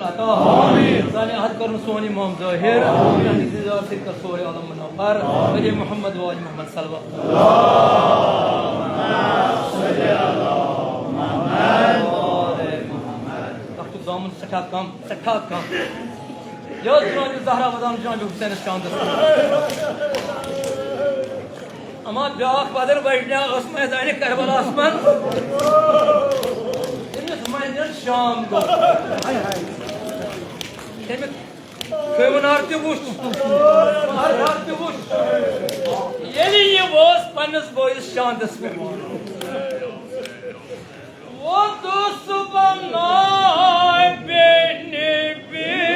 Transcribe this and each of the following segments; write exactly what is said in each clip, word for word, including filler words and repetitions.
عطا۔ آمین۔ سانہِ عہد کرن سون امام ظاہر۔ آمین۔ تہنٛدِ دیدار سۭتۍ کر سورُے عالم منور۔ آمین۔ علی محمد و آل محمد صلوات۔ تَتھ چھُ زامُت سٮ۪ٹھاہ کم، سٮ۪ٹھاہ کم۔ یہِ ٲس جناب زہرا وَدان جناب حسینس شاندس۔ اما بیاکھ بدر بجنیا ٲس میدانِ کربلاہس منٛز۔ تٔمِس مَنٛزٕ شام گوٚو۔ تٔمۍ خٲمہٕ نار تہِ وُچھ، مہر نار تہِ وُچھ۔ ییٚلہِ یہِ ووس پننِس بٲیِس شاندس پٮ۪ٹھ۔ ووتُس بہٕ ناوِ نبی۔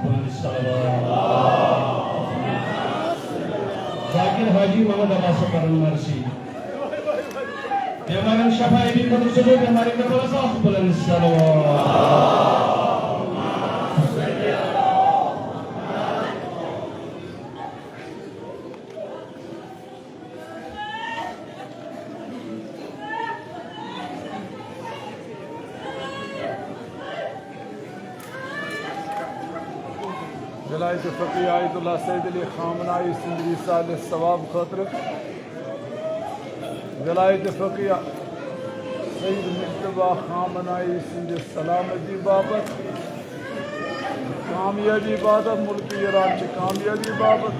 بلند صلوات۔ ذاکر حاجی محمد عباس کرن مرسی۔ بیمارن شفا علی خاطر چلو بیمارن کا بلند صلوات۔ ولایت فقیہ آیت اللہ سید علی خامنائی سٕنٛدِ ایصال ثواب خٲطرٕ، ولایت فقیہ سید مجتبیٰ خامنائی سٕنٛدِ سلامتی باپتھ، کامیابی باپتھ، ملک ایران چہِ کامیابی باپتھ،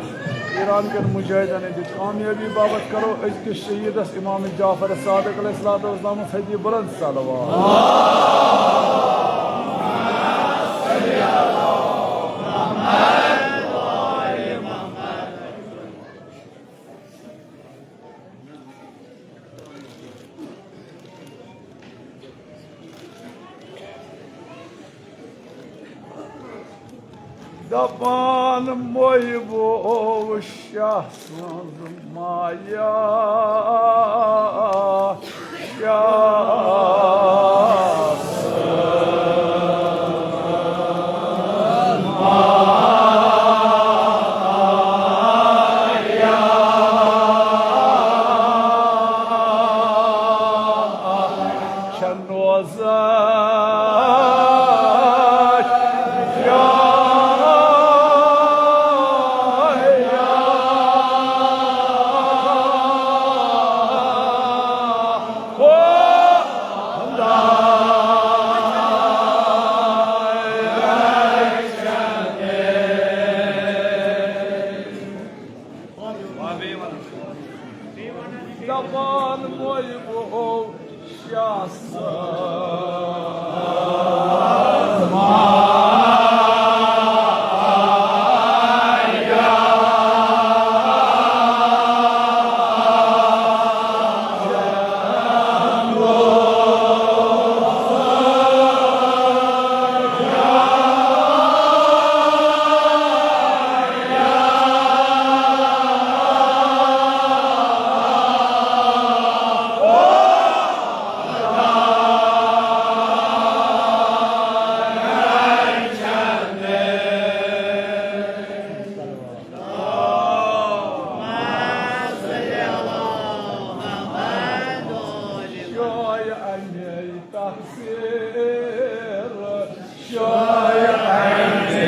ایران کٮ۪ن مجاہدن ہٕنٛدِ کامیابی باپتھ کرو أزکِس شہیدس امام جعفر صادق علیہ الصلوۃ والسلامس ہدیہ بلند صلوات۔ دپان محبو شاہ سٕنٛز مایا، شاہ دپان وۄنۍ گوٚو شاہ صٲب۔ شاہ اَمے تقصیر، شاہ اَمے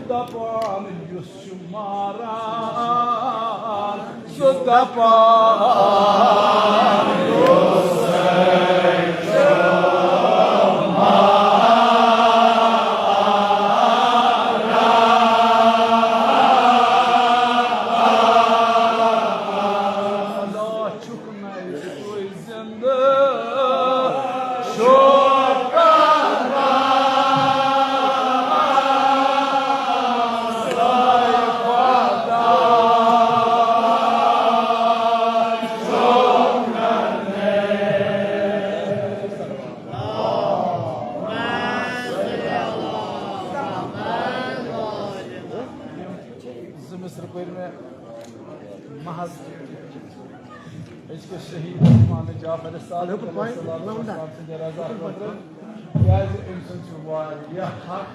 دپان یُس چھُ ماران، سُہ دپان یُس چھُ ماران۔ زندٕ چھُ کران خۄداے چھُ کران۔ زٕ مصرٕ پٔرۍ مےٚ محض۔ أزکِس شہید امام جعفر صادق علیہ الصلوۃ والسلام سٕنٛدِ رضا خٲطرٕ، کیٛازِ أمۍ سُنٛد چھُ واریاہ حق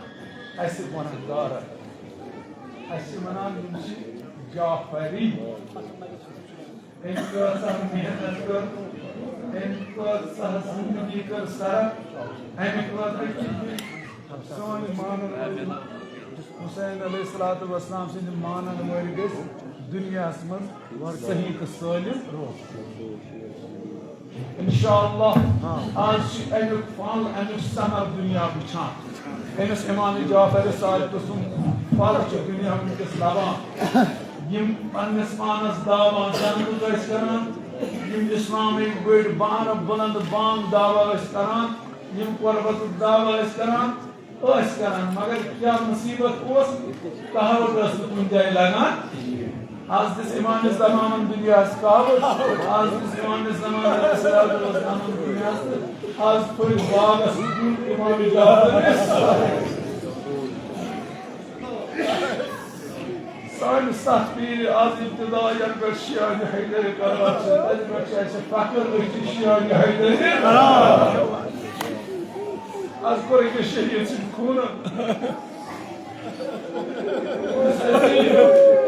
اَسہِ گۄنہگارن۔ اَسہِ چھِ وَنان یِم چھِ جعفری۔ أمۍ کۭژاہ محنت کٔر، أمۍ کۭژاہ زندگی کٔر صرف اَمہِ خٲطرٕ کہِ سٲنۍ مانَن وٲلۍ حسین علیہ الصلوۃ والسلام سٕنٛدۍ مانَن وٲلۍ گٔژھۍ دُنیاہَس منٛز صحیح تہٕ سٲلِم روزُن۔ انشاءاللہ آز چھِ اَمیُک پھل، اَمیُک ثمر دُنیا وٕچھان۔ أمِس امام جعفر صادق سُنٛد پھل چھُ دُنیا وٕنکیٚس لَبان۔ یِم پننِس پانَس دعویٰ جنتُک ٲسۍ کران، یِم اسلامٕکۍ بٔڑۍ بانہٕ بُلند بانگ دعویٰ ٲسۍ کران، یِم قربتُک دعویٰ ٲسۍ کران، ٲسۍ کران، مگر کیٛاہ مُصیبت اوس، کہاوت ٲس نہٕ کُنہِ جایہِ لگان۔ آز دِژ امام زمانن دُنیاہس کہاوت، آز دِژ امام زمانن اسرار اوس امام دُنیاہس تہٕ آز پھٔلۍ باغس کُل امام جعفر۔ سانہِ ستھ پیٖرِ از ابتدا ینہٕ پٮ۪ٹھ شیعہ حیدر کران چھِ، تَنہٕ پٮ۪ٹھ چھِ اَسہِ فخر، أسۍ چھِ شیعہ حیدر۔ از کوٚر أکِس شہید سٕنٛدِ خوٗنہٕ۔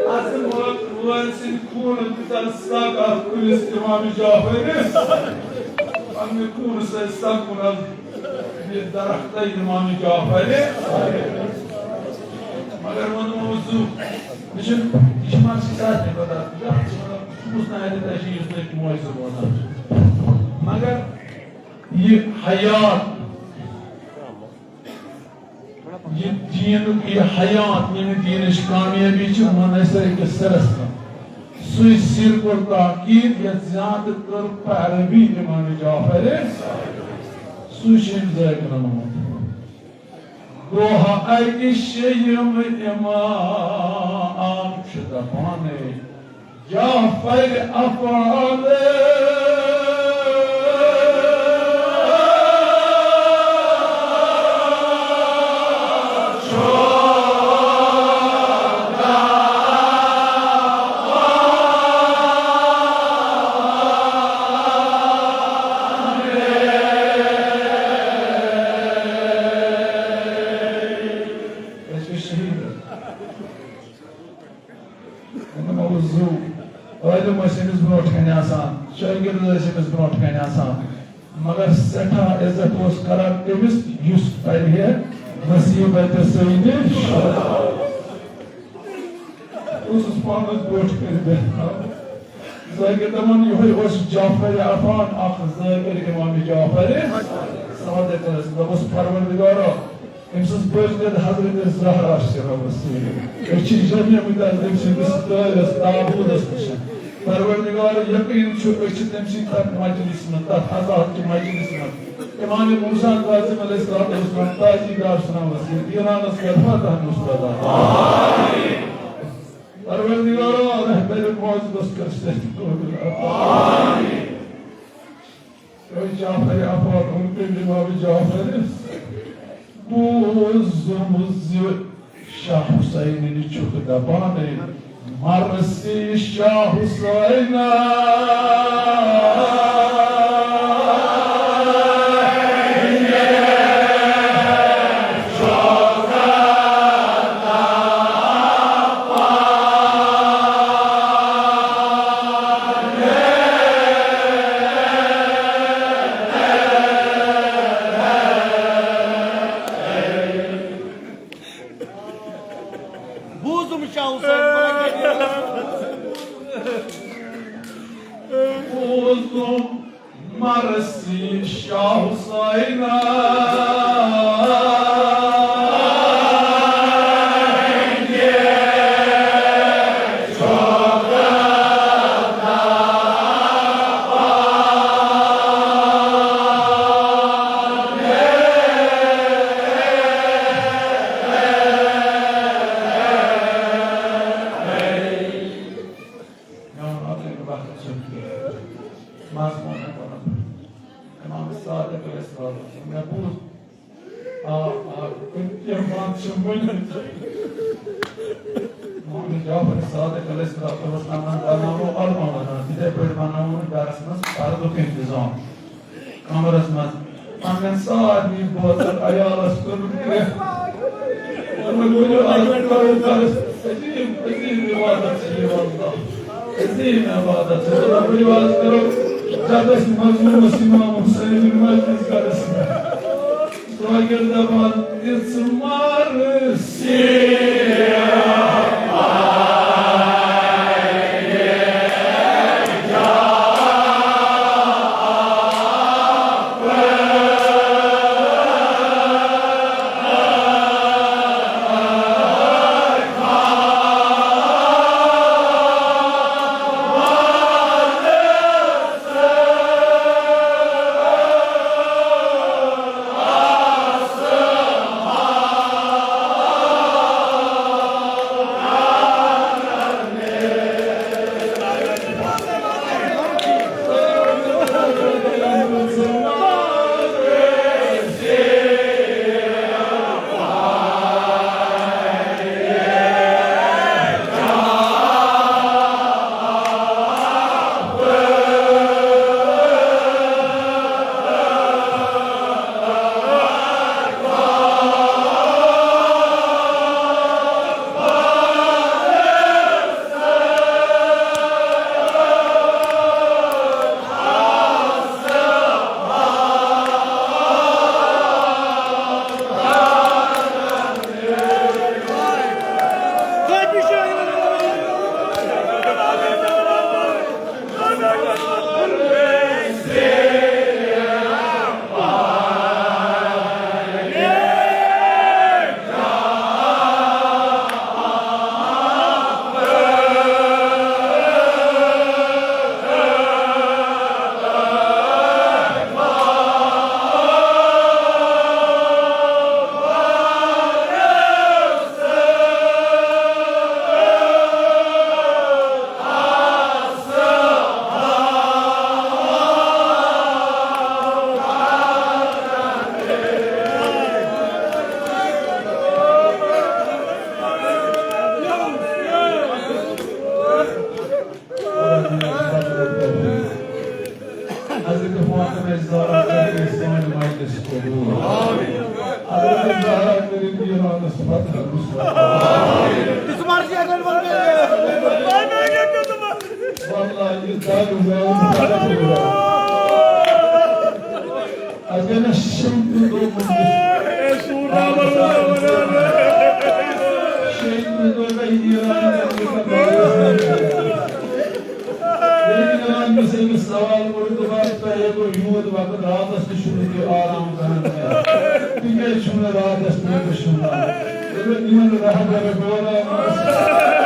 از مٲلۍ سٕنٛدِ خوٗنہٕ دِژ از سگ اتھ کُلِس امام جعفرس۔ پننہِ خوٗنہٕ سۭتۍ سگ کوٚر از یہِ درخت امام جعفر۔ مگر ووٚنمو زُو، مےٚ چھُنہٕ، یہِ چھُ مَرثی ساتھ تہِ پَتہ، یَتھ چھُ مطلب، سُہ کُس نارِ تَتہِ چھُ یُس تۄہہِ موجوٗد وَنان چھُ۔ مگر یہِ حیات، یہِ دیٖنُک یہِ حیات، ییٚمہِ دیٖنٕچ کامیٲبی چھِ، ووٚن اَسہِ أکِس سِرَس منٛز۔ سُے سِر کوٚر تاکیٖد، یَتھ زیادٕ کٔر پیروی امام جعفر، سُے چھُ أمۍ ذٲکرَن ووٚنمُت۔ دۄہ اَکہِ شیٚیِم امام چھُ دَپانٕے، جعفر افاضل۔ أسۍ چھِ شہیٖد۔ یِمن اوس زُو۔ عٲلِم ٲسۍ أمِس برونٛٹھ کنہِ آسان، شٲگِرد ٲسۍ أمِس برونٛٹھ کنہِ آسان، مگر سٮ۪ٹھاہ عزت اوس کران تٔمِس یُس پرِ ہے مصیبت سۭتۍ۔ اوسُس پانَس برونٛٹھ کنہِ بیٚہوان۔ ذٲکِر دَپان، یِہوٚے اوس جعفر عفان، اکھ ذٲکِر امام جعفر صادق ٲسۍ۔ دوٚپُس، پروردگارا، أمۍ سٕنٛز بٔچ گٔے حضرت زہرا چھِ رۄبَس سۭتۍ۔ أسۍ چھِ جمع وٕنکیٚس أمۍ سٕنٛدِس تٲوِس، تابوٗتَس نِش۔ پروردگار یقیٖن چھُ، أسۍ چھِ تٔمۍ سٕنٛدِ تَتھ مجلِس منٛز، تَتھ عزا چہِ مجلِس منٛز۔ امام موسیٰ کاظم علیہ الصلوۃ والسلام تاجی دار سناوَس یہِ ایرانَس پٮ۪ٹھ فتح نصرت عطا۔ پروردگارا، رہبر معزز کر سۭتۍ قٲبِل عطا۔ اے جعفر عفان، اُن پہ امام جعفر۔ بوٗزُم زِ شاہ حسینٕنۍ چھُکھ دپان، مرسی شاہ حسینہ۔ بوٗزُم شاہ حسین، مگر بوٗزُم مرسی شاہ حسینہ۔ میون اَتھ وقت چھُ مضموٗن ہٮ۪کو نہٕ امام صادق علیہ السلام۔ مےٚ بوٗز، آ، آ، کینٛہہ بانہٕ چھِ ؤنمٕتۍ۔ محمد جعفر صادق علیہ السلام بناوو ارمان بناوان، تِتھے پٲٹھۍ بناوو نہٕ گرس منٛز پردُک انتظام۔ کمرس منٛز پننٮ۪ن سارنٕے بٲژن عیالس کوٚرُن کرٛیٚکھ۔ دوٚپُن، ؤلِو، از کرو گرس عظیٖم، عظیٖم عبادت چھِ یہِ، واللہ۔ عظیٖم عبادت چھِ۔ دوٚپُن، ؤلِو، از کرو جدس مظلومس امام حسین مجلس گرس منٛز۔ سُہ اگر دپان، تِژھ مرثی۔ حضرت فاطمہ زہرا کٔرِو سٲنۍ مجلس قبول۔ حضرت زہرا کٔرِو ایرانس فتح مسلط۔ واللہ، یہِ دگ زٲوِو فتح۔ اگر نہٕ شیٚیہِ ترٕٛہ دۄہ مجلس، شیٚیہِ ترٕٛہ دۄہ گٔے ایران۔ ییٚلہِ یِوان یُس أمِس سوال کوٚر، دوٚپُن، "تۄہہِ ہے گوٚو یوٗت وقت، راتس تہِ چھُو نہٕ تُہۍ آرام کران کینٛہہ۔ تُہۍ کیٛازِ چھِو نہٕ راتس تہِ شۄنٛگان؟" دوٚپُن، "یِمن رہبر بولان اوس۔"